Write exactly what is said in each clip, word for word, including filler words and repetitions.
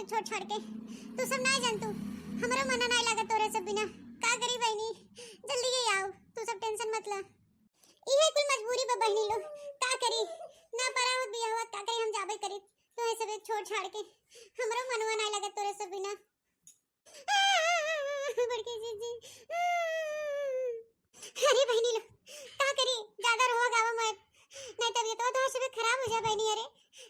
छोड़ छाड़ के। तू सब नाहीं जानतू, हमरो मना नाहीं लागत तोरे सब बिना। का करी बहिनी, जल्दी ही आओ, तू सब tension मत ला। इहे कुल मजबूरी बा बहिनी लोग, का करी, ना परा होत बियाह होत, का करी, हम जाबे करी तोहे सब छोड़ छाड़ के। हमरो मनवा नाहीं लागत तोरे सब बिना। बड़की जीजी। अरे बहिनी लो, का करी, ज्यादा रोवा गावा मत, नाहीं तबियत तो तोहार सब खराब हो जा बहिनी। अरे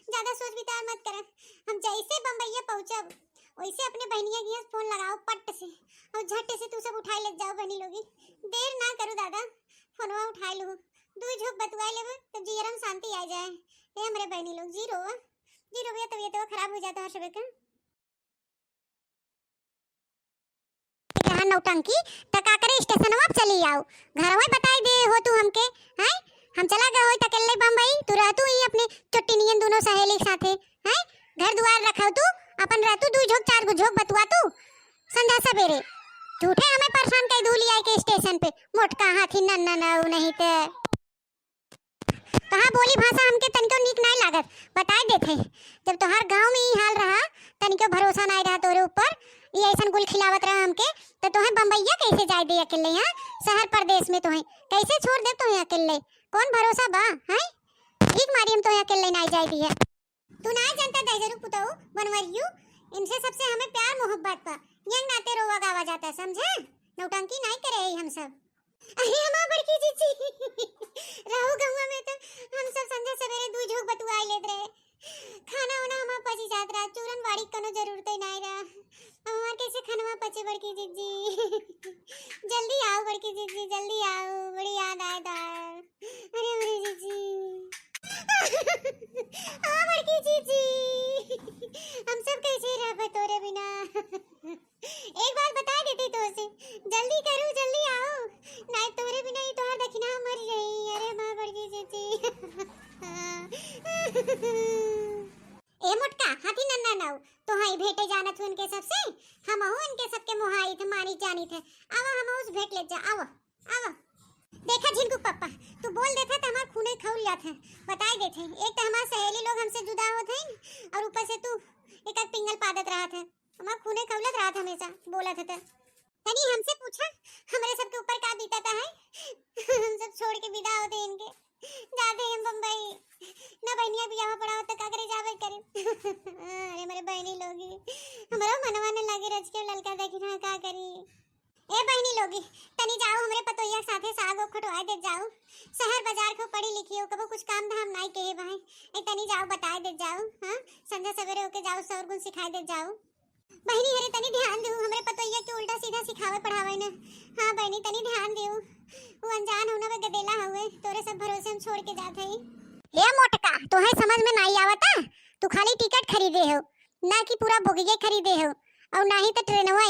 ज्यादा सोच विचार मत करा। हम जैसे बम्बैया पहुँचब, वैसे अपने बहिनिया के यहाँ फोन लगाओ पट से, और झट से तू सब उठाई ले जाओ बहिनी लोगी। देर ना करू दादा, फोनवा उठाई लू, दुई झोंक बतुआई लेबे, तब जियरा में शांति आ जाए। ए हमरे बहिनी लोग, जी रोवा, जी रोवा, तबियत तो खराब हो जाता है सबके। रहा नौटंकी, त का करे, स्टेशनवा पे चली आओ, घरवा बताई दे हो तू हमके, हैं? हम चला गए होई त अकेले बम्बई, तू रहतू ही अपने चुट्टी नियन दोनों सहेली के साथे, हैं? घर दुआर रखो तू, अपन रहतू दू झोंक चार गो झोंक बतुआ तू, संझा सवेरे झूठे हमें परेशान कर दू लिया के स्टेशन पे, मोटका हाथी नन्ना ना नहीं ते। तोहार बोली भाषा हमके तनिको नीक नाय लागत, बताए देत है। जब तोहार गाँव में ई हाल रहा, तनिको भरोसा नाय रहा तोरे ऊपर, ई ऐसन गुल खिलावत रहा हमके, त तोहे बम्बैया कैसे जाए दे अकेले, हाँ? शहर परदेश में तोहे कैसे छोड़ दे तोहे अकेले? कौन भरोसा बा, हैं? ठीक मारी हम तोहे अकेले नाय जाए दिए। तू ना जानता दहिजरू पुतऊ बनवरियू, इनसे सबसे हमें प्यार मोहब्बत बा, यंग नाते रोवा गावा जाता, समझे? नौटंकी नाय करे ही हम सब। अरे हमार बड़की जीजी, रहू गहुआ में तो हम सब संझा सवेरे दू झोंक बतुआई लेत रहे, खाना उना हमार पची जात रहा, चूरन बाड़ी के कोनो जरूरत ही नाय रहा, हमार कैसे खानवा पचे बड़की जीजी? जल्दी आओ बड़की जीजी, जल्दी आओ, बड़ी याद आए दार। अरे अरे जीजी। आ बड़की जीजी, हम सब कैसे रहबे तोरे बिना? एक बार बता देती तोसे, जल्दी करू, जल्दी आओ, नाहीं तोरे बिना ही तोहर दखिना मर जाई। अरे माँ बड़की जीजी। ए मोटका, हाथी नन्ना नाऊ, तोहाई भेंटे जानत हूँ इनके सबसे, हमहू इनके सबके मोहाई थे, मानी जानी थे। आवा हमहू से भेंट ले जा, आवा, आवा। देखा झिनकू पप्पा, तू बोल देत है त हमार खूने खौल जात है। बताई देत है, एक त हमार सहेली लोग हमसे जुदा होत हैं और ऊपर से तू एक आध पिंगल पादत रहत है। हमार खूने खौलत रहत हमेशा, बोलत है त। तनी हमसे पूछा, हमरे सबके ऊपर का बीतत है? हम सब छोड़ के विदा होते इनके, जाते हम बम्बई। ना बहनिया बियाह पड़ा हो त का करे जाबे करे। अरे हमरे बहनी लोगी, हमरो मनवा न लागे रच के ललका देखी ना का करी। ए बहिनी लोगी, तनी जाओ हमरे पतोहिया के साथे साग ओग खटवाए देत जाओ। शहर बाजार के पढ़ी लिखी हो, कबो कुछ काम धाम नाई कहे भाई। ए तनी जाओ बताए देत जाओ, हाँ? संझा सवेरे होके जाओ, सौर गुण सिखाए देत जाओ। बहिनी हरे तनी ध्यान देऊ, हमरे पतोहिया के उल्टा सीधा सिखावे पढ़ावे न। हाँ बहिनी तनी ध्यान देऊ, वो अनजान हो ना, वे गदेला हवे, तोरे सब भरोसे हम छोड़ के जात हई। ए मोटका, तोहे समझ में नाई आवता, तू खाली टिकट खरीदे हो, ना कि पूरा बोगिये खरीदे हो, और ना ही तो ट्रेनवा।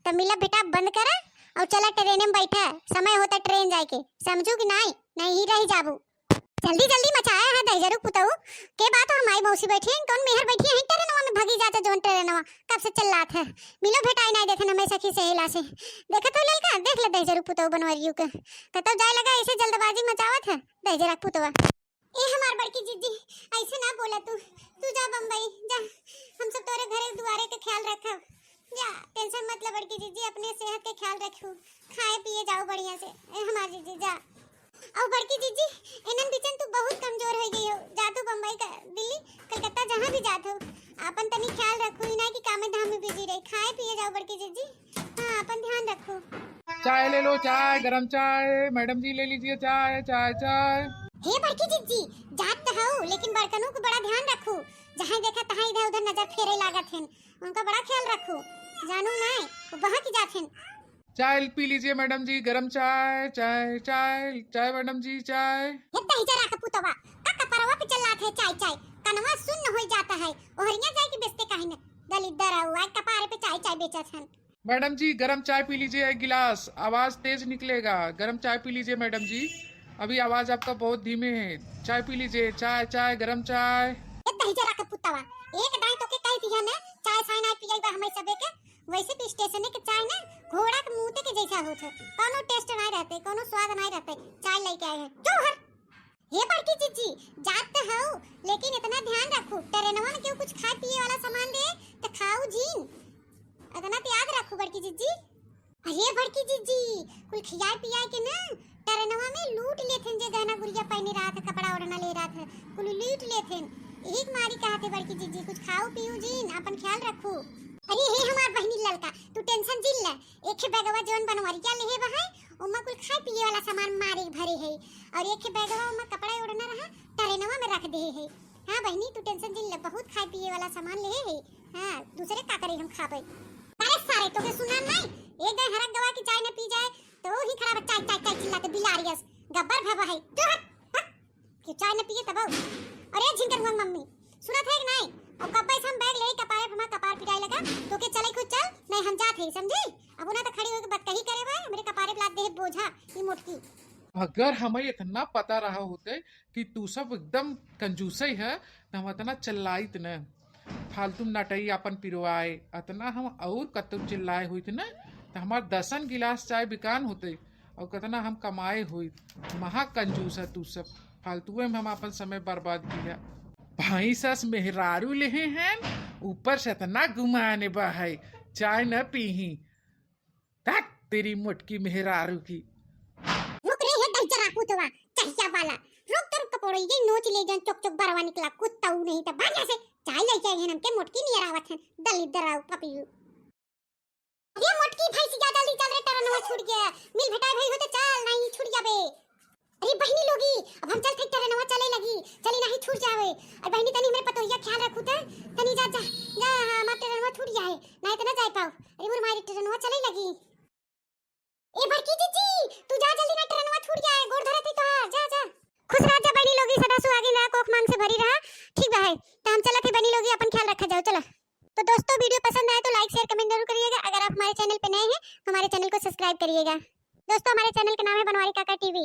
त मिला बेटा बंद करा और चला ट्रेन में बैठा, समय होता ट्रेन जाए के, समझू कि नाई? नहीं ही रह जाबू। जल्दी जल्दी मचाया है दहिजरू पुतऊ, के बात हो माई मौसी बैठी हैं, कौन मेहर बैठी है ट्रेनवा में भगी जाता जौन ट्रेनवा कब से चिल्लात है। मिलो भेटाई नाई देखे हमें सखी सहेला से। देखत हो ललका, देख ले दहिजरू पुतऊ बनवरियू के, कतौ जाए लगा ऐसे जल्दबाजी मचावत है दहिजरा पुतवा। ए हमार बड़की जीजी, ऐसे ना बोला तू, तू जा बम्बई जा, हम सब तोरे घरे दुआरे के ख्याल रखब। जा, tension मत ले बड़की जीजी, अपने सेहत के ख्याल रखू, खाए पिए जाओ बढ़िया से। ए हमार जीजी जा। और बड़की जीजी, इनन बीचन तू बहुत कमजोर हो गई हो, जा तू बम्बई का, दिल्ली, कलकत्ता जहाँ भी जात हो, आपन तनी ख्याल रखू, ई ना कि कामे धाम में busy रही, खाए पिए जाओ बड़की जीजी। हाँ, अपन ध्यान रखो। चाय ले लो, चाय, गरम चाय। मैडम जी, ले लीजिए चाय, चाय, चाय। हे बड़की जीजी, जात त हऊ, लेकिन बड़कनू के बड़ा ध्यान रखू। जहाँ देखा तहाँ इधर उधर नजर फेरे लागत हन, उनका बड़ा ख्याल रखू। जानू नाय, वो बहक जात हन। चाय पी लीजिए मैडम जी, गरम चाय, चाय, चाय, चाय मैडम जी, चाय। हे दहिजरा के पुतवा, का कपरवा पे चिल्लात है चाय, चाय? कनवा सुन्न हो जाता है। ओहरिया जाए के बेचते काहे न? दलिद्दर आऊ, आज कपारे पे चाय, चाय बेचत हन। मैडम जी, गरम चाय पी लीजिए एक गिलास, आवाज तेज निकलेगा। गरम चाय पी लीजिए मैडम जी, अभी आवाज आपका बहुत धीमे है। चाय पी लीजिए, चाय, चाय, गरम चाय। ए दहिजरा के पुतवा, एक दाई तोके कह दिया ने, चाय साय ना पियाई बा हमें सबे के। वैसे भी स्टेशन के चाय ना घोड़ा के मूते के जैसा होत है, कोनो taste ना रहते, कोनो स्वाद ना रहते। चाय लेके आए हैं, जो हर। हे बड़की जीजी, जात त हऊ, लेकिन इतना ध्यान रखू, ट्रेनवा में केहू कुछ खाए पिए वाला सामान दे, त खाऊ जिन, अतना तो याद रखू बड़की जिज्जी। अरे बड़की जिज्जी, कुल खियाए पियाए के ना टरेनवा में लूट लेथिन, जे गहना गुरिया पहने रहत है, कपड़ा ओढ़ना ले रहत है, कुल लूट लेथिन। यही के मारी कहत है बड़की जिज्जी, कुछ खाऊ पीऊ जिन, अपन ख्याल रखू। अरे हे हमार बहिनी ललका, तू tension जिन ले। एक बैगवा जौन बनवरिया लेहे बा है, ओमा कुल खाए पिए वाला सामान मारे के भरे है, और एक बैगवा ओमा कपड़ा ओढ़ना रहा, टरेनवा में रख देहे है। हाँ बहिनी, तू tension जिन ले, बहुत खाए पिए वाला सामान लेहे है। हाँ, दूसरे का करे हम खाबे। अरे सारे, तोके सुना नहीं, एक दाई हरक गवा की चाय न पी जाए, तो ही खराब चाय, चाय, चाय चिल्लाते बिलारियस, गब्बर भवा है। जो हट, हट, कि चाय न पिए तब। अरे झिनकर हुआ मम्मी, सुनत है कि नहीं? अब कब्बे से हम बैग ले कपारे पे हमार कपार पिटाए लगा, तोके चले खुद चल, नहीं हम जात है, समझी? अब ना तो खड़ी होके बतकही करे बा, हमरे कपारे पे लाद दे बोझा, ई मोटकी। अगर हमें इतना पता रहा होते कि तू सब एकदम कंजूसई है, तो हम इतना चिल्लाइत न। फालतू में नटई अपन पिरवाए, इतना हम और कतौ चिल्लाए होइत न, तो हमार दसन गिलास चाय बिकान होते, और कितना हम कमाए होइत। महा कंजूस है तू सब, फालतुए में हम अपन समय बर्बाद किया। भैंसस मेहरारू लेहे हैं, ऊपर से इतना गुमान बा है, चाय न पीही। धत तेरी मोटकी मेहरारू की। रुक रे, हे दहिजरा कुतवा, चहिया वाला। रुक तो रुक, कपोड़ो, ये नोच ले जन चोक चोक बरवा निकला, कुत्ता ऊ नहीं तो बढ़िया से चाय लेके आई है, हमके मोटकी नियर आवत है, दलिद्दर आऊ पपियू। अरे मोटकी भैंसिया, जल्दी चल रे, टरनवा छूट गया, मिल भेटाए भाई होते चल, नहीं छूट जाबे। अरे बहिनी लोगी, अब हम चलत हई, टरेनवा चले लगी, चली नाही छूट जावे। अरे बहिनी, तनी हमरे पतोहिया ख्याल रखू त, तनी जा, जा, जा, हाँ, हमार टरेनवा छूट जाए, नाही त ना जाए पाओ। अरे मोर माई, टरेनवा चले लगी। ए बड़की जिज्जी, तू जा जल्दी, ना टरेनवा छूट जाए, गोड़ धरत हई तोहार, जा, जा। खुश रह जा बहिनी लोगी, सदा सुहागिन रहा, कोख मांग से भरी रहा। ठीक बा है, त हम चलत हई बहिनी लोगी, अपन ख्याल रखा जाओ, चला। तो दोस्तों, video पसंद आए तो like, share, comment जरूर करिएगा। अगर आप हमारे channel पे नए हैं तो हमारे channel को subscribe करिएगा। दोस्तों, हमारे channel का नाम है बनवारी काका टीवी।